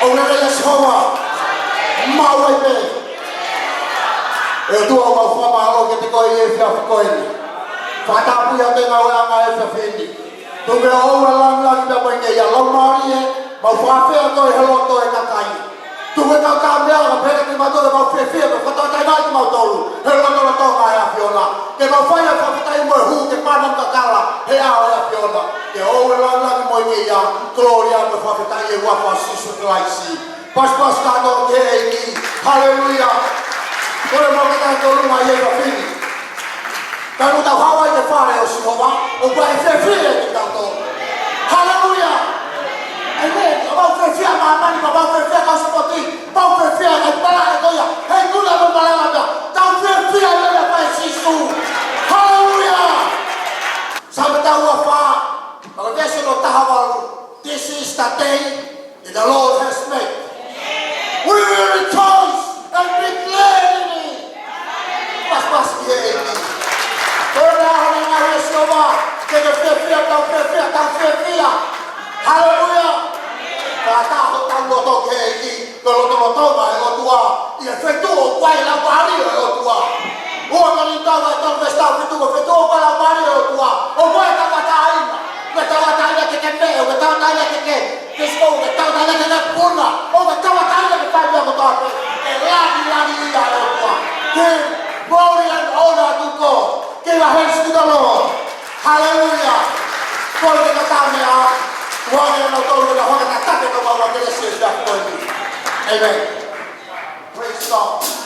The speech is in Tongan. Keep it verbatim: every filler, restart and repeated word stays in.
Ko e lelei ʻa Sihova, maʻu ai pē. ʻE ʻOtua, ʻoku mau fakamālō kiate koe ʻi he efiafi ko eni. Fakatapui ʻa e ngāueʻanga ʻo e efiafi ni. Tuku ke ʻoʻou e lāngilangi pea mo e ngeia, Laumālie, mau fakafeʻao koe he loto ʻo e kakai. Tuku ke kau ka mea ka pehē kiate kimautolu ʻoku mau fiefia, ke fakatauʻatāinaʻi kimautolu he lotolotonga ʻo e ʻAfiona. Ke mau fai ʻa e fakafetaʻi mo e hū ke pana mo kakala he ʻao ʻo e ʻAfiona. Ke ʻoʻou e lāngilangi mo e ngeia, kolōlia mo e fakafetaʻi ʻi he huafa ʻo Sīsū Kalaisi. Pasipasi kātoa ki he ʻEiki. Haleluia. Kole mo kitautolu mai ʻi he efiafi ni. Ka ʻoku tau haʻu ai ki he fale ʻo Sihova, ʻoku ʻi ai e fiefia ʻiate kitautolu. Haleluia. ʻĒmeni. ʻOku mau fiefia ʻa māmani, ʻoku mau fiefia ʻa e kau sipoti, ʻoku mau fiefia ʻa e kau palaʻe ko ia. He kula mo malanga pea. Tau fiefia ʻi he meʻa ʻa Sīsū. Haleluia. Saame taha ua fā, ʻa e veesi hono taha valu. This is the day that the Lord has made. We will rejoice and be glad in it. Pasipasi ki he ʻEiki. Ko e ʻaho naʻe ngāue ai ʻa Sihova, ke ke fiefia, tau fiefia, tau fiefia. Haleluia. Fakataha hotau loto ki he ʻEiki, ko e lotolotonga ʻo e ʻOtua, ʻi he feituʻu ʻoku ʻi ai e Laumālie ʻo e ʻOtua. Ua Kolinitō vahe tolu veesi taha fitu, ko e feituʻu ʻoku ʻi ai e Laumālie ʻo e ʻOtua, ʻoku ʻi ai e tauʻatāina. Ko e tauʻatāina ke ke meʻe, ko e tauʻatāina ke ke, ke sio, ko e tauʻatāina ke ke puna, ko e tauʻatāina ke fai meʻa kotoa pē. ʻE lāngilangiʻia ʻa e ʻOtua. Give glory and honor to God. Give a hands to the Lord. Hallelujah. Ko e ke kata mea, ua ke nau tau ke nau hanga tatake nau mau ʻa Kelesi ʻi he efiafi ko eni. Amen. Praise God.